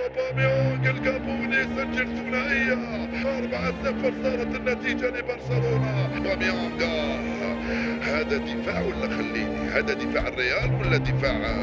اوباميانج الجابوني سجل ثنائية، 4-0 صارت النتيجة لبرشلونة. اوباميانج هذا دفاع ولا خليني، هذا دفاع الريال ولا دفاع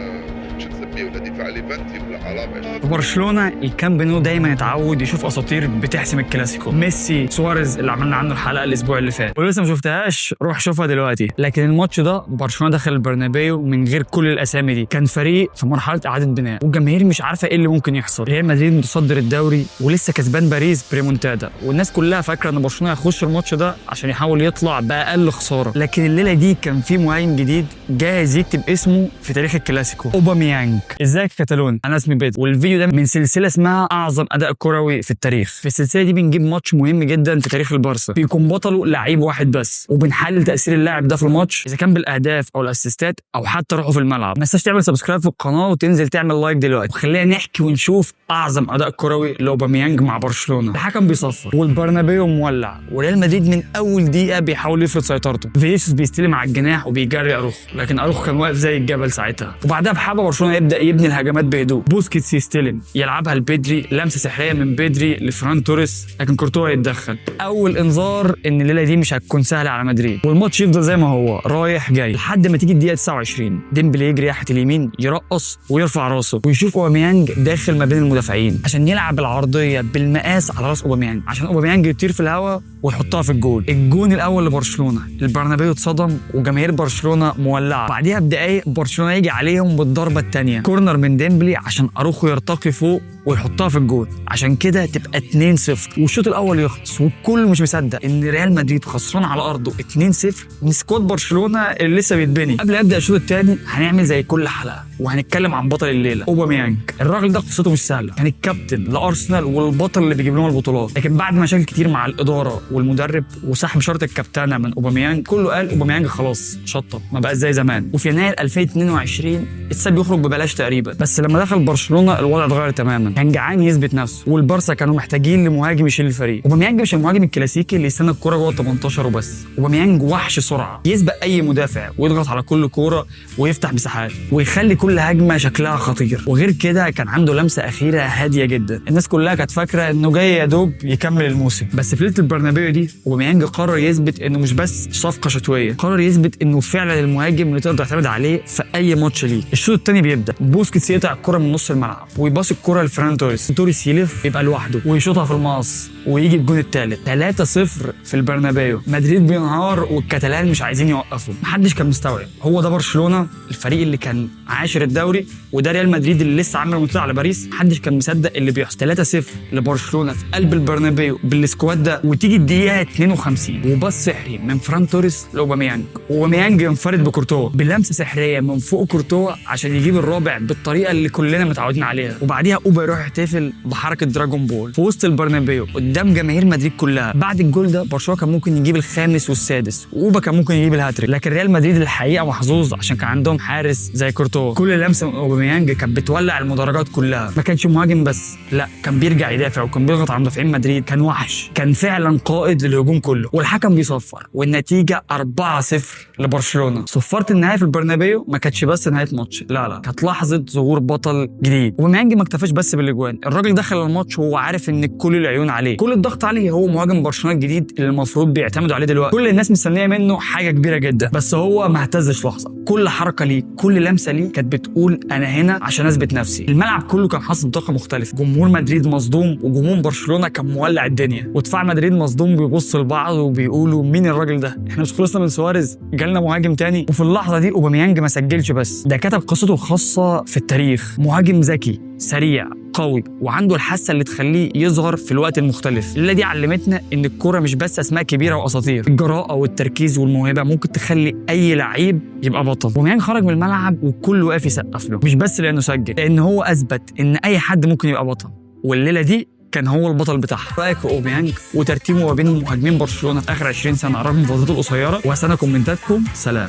شو نسميه، ولا دفاع ليفانتي ولا علامة. في برشلونة الكامب نو دايما يتعود يشوف اساطير بتحسم الكلاسيكو، ميسي، سواريز اللي عملنا عنه الحلقة الاسبوع اللي فات، ولو لسه ما شفتهاش روح شوفها دلوقتي. لكن الماتش ده برشلونة دخل البرنابيو من غير كل الاسامي دي، كان فريق في مرحلة اعاده بناء والجماهير مش عارفه ايه اللي ممكن يحصل. ريال مدريد متصدر الدوري ولسه كسبان باريس بريمونتادا، والناس كلها فاكره ان برشلونة هيخش الماتش ده عشان يحاول يطلع باقل خسارة. لكن الليلة دي كان في مهاجم جديد جاهز يكتب اسمه في تاريخ الكلاسيكو، اوباميانج. ازيك يا كتالون؟ انا اسمي بيت، والفيديو ده من سلسلة اسمها اعظم اداء كروي في التاريخ. في السلسلة دي بنجيب ماتش مهم جدا في تاريخ البارسا، بيكون بطلة لعيب واحد بس، وبنحلل تاثير اللاعب ده في الماتش اذا كان بالاهداف او الاسيستات او حتى روحه في الملعب. ما تنساش تعمل subscribe في القناة وتنزل تعمل like دلوقتي، وخلينا نحكي ونشوف اعظم اداء كروي لاوباميانج مع برشلونة. الحكم بيصفر والبرنابيو مولع، وريال مدريد من اول دقيقة بيحاول يفرض سيطرته. فينيسيوس بيستلم على الجناح وبيجري اروخو، لكن اروخو كان واقف زي الجبل ساعتها. وبعدها بحبه برشلونة يبدا يبني الهجمات بهدوء. بوسكيتس يستلم يلعبها لبيدري، لمسه سحريه من بيدري لفران توريس، لكن كورتوا يتدخل. اول انذار ان الليلة دي مش هتكون سهلة على مدريد، والماتش يفضل زي ما هو رايح جاي لحد ما تيجي الدقيقة 29. ديمبلي يجري ناحية اليمين، يرقص ويرفع راسه ويشوف اوباميانج داخل ما بين المدافعين عشان يلعب العرضية بالمقاس على راس اوباميانج، عشان اوباميانج يطير في الهواء ويحطها في الجول. الجون الاول لبرشلونة، البرنابيو اتصدم وجماهير برشلونة مولعه. بعديها بدقايق برشلونة يجي عليهم بالضربه الثانية، corner من ديمبلي عشان اروخو يرتقي فوق ويحطها في الجول، عشان كده تبقى 2-0. والشوط الاول يخلص والكل مش مصدق ان ريال مدريد خسران على ارضه 2-0 من squad برشلونة اللي لسه بيتبني. قبل ما يبدا الشوط الثاني هنعمل زي كل حلقة وهنتكلم عن بطل الليلة اوباميانج. الراجل ده قصته مش سهلة، كان الكابتن لارسنال والبطل اللي بيجيب لهم البطولات، لكن بعد مشاكل كتير مع الادارة والمدرب وسحب شرط الكابتنه من اوباميانج، كله قال اوباميانج خلاص شطب، ما بقاش زي زمان. وفي يناير 2022 اتساب يخرج ببلاش تقريبا، بس لما دخل برشلونة الوضع اتغير تماما. كان جعان يثبت نفسه، والبارسا كانوا محتاجين لمهاجم يشيل الفريق. اوباميانج مش المهاجم الكلاسيكي اللي يستنى الكورة جوه 18 وبس، اوباميانج وحش سرعة، يسبق اي مدافع ويضغط على كل كورة ويفتح مساحات ويخلي كل هجمة شكلها خطير. وغير كده كان عنده لمسه اخيرة هادية جدا، الناس كلها كانت فاكره انه جاي يا دوب يكمل الموسم، بس في ليلة البرنابيو دي اوباميانج قرر يثبت انه مش بس صفقة شتوية، قرر يثبت انه فعلا المهاجم اللي تقدر تعتمد عليه في اي ماتش ليه. الشوط الثاني بيبدا، بوسكيتس يقطع الكره من نص الملعب ويباص الكره لفران توريس، توريس يلف يبقى لوحده ويشوطها في المقص ويجي الجون الثالث. 3-0 في البرنابيو. مدريد بينهار والكتالان مش عايزين يوقفوا، محدش كان مستوعب هو ده برشلونة الفريق اللي كان عاشر الدوري وده ريال مدريد اللي لسه عامل ريمونتادا على باريس. محدش كان مصدق اللي بيحصل. 3-0 لبرشلونة في قلب البرنابيو بال squad ده. وتيجي الدقيقة 52 وباص سحري من فران توريس لاوباميانج، واوباميانج ينفرد بكورتوا بلمسه سحريه من فوق كورتوا عشان يجيب الرابع بالطريقة اللي كلنا متعودين عليها. وبعديها اوبا يروح يحتفل بحركة Dragon Ball في وسط البرنابيو قدام جماهير مدريد كلها. بعد الجول ده برشلونة كان ممكن يجيب الخامس والسادس، واوبا كان ممكن يجيب الهاتريك، لكن ريال مدريد الحقيقة محظوظ عشان كان عندهم حارس زي كورتوا. كل لمسه من اوباميانج كانت بتولع المدرجات كلها. ما كانش مهاجم بس، لا كان بيرجع يدافع وكان بيضغط على مدافعين مدريد، كان وحش، كان فعلا قائد للهجوم كله. والحكم بيصفر والنتيجة 4-0 لبرشلونة. صفارة النهاية في البرنابيو ما كانتش بس نهاية ماتش، لا لا، كانت لحظة ظهور بطل جديد. اوباميانج ما اكتفاش بس بالاجوان، الراجل دخل الماتش وهو عارف ان كل العيون عليه، كل الضغط عليه، هو مهاجم برشلونة الجديد اللي المفروض بيعتمدوا عليه دلوقتي، كل الناس مستنيه منه حاجة كبيرة جدا، بس هو ما اهتزش لحظة. كل حركة ليه، كل لمسه ليه كانت بتقول انا هنا عشان اثبت نفسي. الملعب كله كان حاصل بطاقة مختلفة، جمهور مدريد مصدوم وجمهور برشلونة كان مولع الدنيا، ودفاع مدريد مصدوم بيبص لبعض وبيقولوا مين الراجل ده؟ احنا مش خلصنا من سواريز، جالنا مهاجم تاني. وفي اللحظة دي اوباميانج ما سجلش بس، ده كتب قصته الخاصة في التاريخ. مهاجم ذكي سريع قوي وعنده الحاسة اللي تخليه يظهر في الوقت المختلف. الليلة دي علمتنا ان الكورة مش بس اسماء كبيرة واساطير، الجراءة والتركيز والموهبه ممكن تخلي اي لعيب يبقى بطل. اوباميانج خرج من الملعب والكل واقف يسقف له، مش بس لانه سجل، لان هو اثبت ان اي حد ممكن يبقى بطل، والليلة دي كان هو البطل بتاعها. رايك في اوباميانج وترتيبه ما بين مهاجمين برشلونة في اخر 20 سنة رغم فترته القصيرة؟ وهستنى كومنتاتكم. سلام.